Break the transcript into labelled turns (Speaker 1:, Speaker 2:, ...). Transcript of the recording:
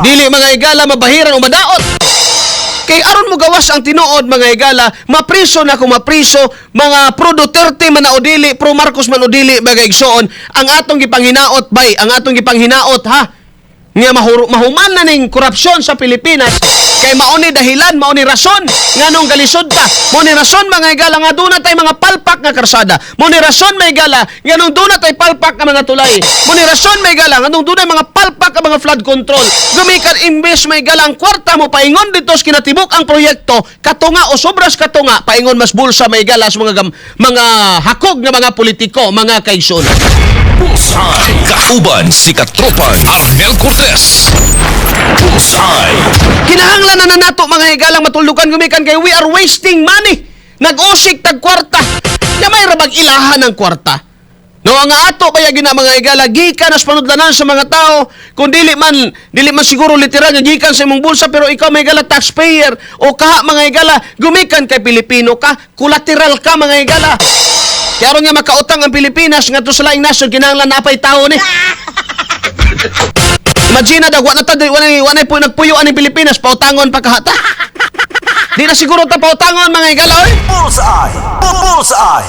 Speaker 1: Dili, mga higala, mabahiran o madaot. Kay aron mo gawas ang tinuod, mga higala, mapriso na kung mapriso, mga pro Duterte man na o dili, pro Marcos man o dili, mga igsoon, ang atong gipanghinaot bay, ang atong gipanghinaot ha, nga mahuman na ning korupsyon sa Pilipinas kay mao ni dahilan, mao ni rason nganong galisod ta, mao ni rason, mga higala, nga duna tay mga palpak nga karsada, mao ni rason, mga higala, nganong duna tay palpak nga mga tulay, mao ni rason, mga higala, nganong duna mga palpak nga mga flood control gumikan imbes, mga higala, ang kwarta mo paingon dito sa kinatibuk ang proyekto katunga o sobras katunga paingon mas bulsa, mga higala, sa mga hakog nga mga politiko, mga kaigsoon.
Speaker 2: Bullseye. Kauban si Katropan Arnel Cortez. Bullseye.
Speaker 1: Kinahanglan na na nato, mga higalang, matuldukan gumikan kay we are wasting money. Nag-usik tag kwarta. Ya may rabag ilahan ng kwarta. No, ang ato kaya gina, mga higala, gikan as panudlanan sa mga tao, kung dili man siguro literal nga gikan sa imong bulsa, pero ikaw, mga higala, taxpayer o kaha, mga higala, gumikan kay Pilipino ka, collateral ka, mga higala. Kaya aron nga makautang ang Pilipinas ngadto sa laing nasod, kinahanglan napay tao ni. Imagine na daw, wa na ta, wa na po nagpuyo ang Pilipinas, pautangon pa kahata. Di na siguro ta pautangon, mga higala, oy.
Speaker 3: Bullseye! Bullseye!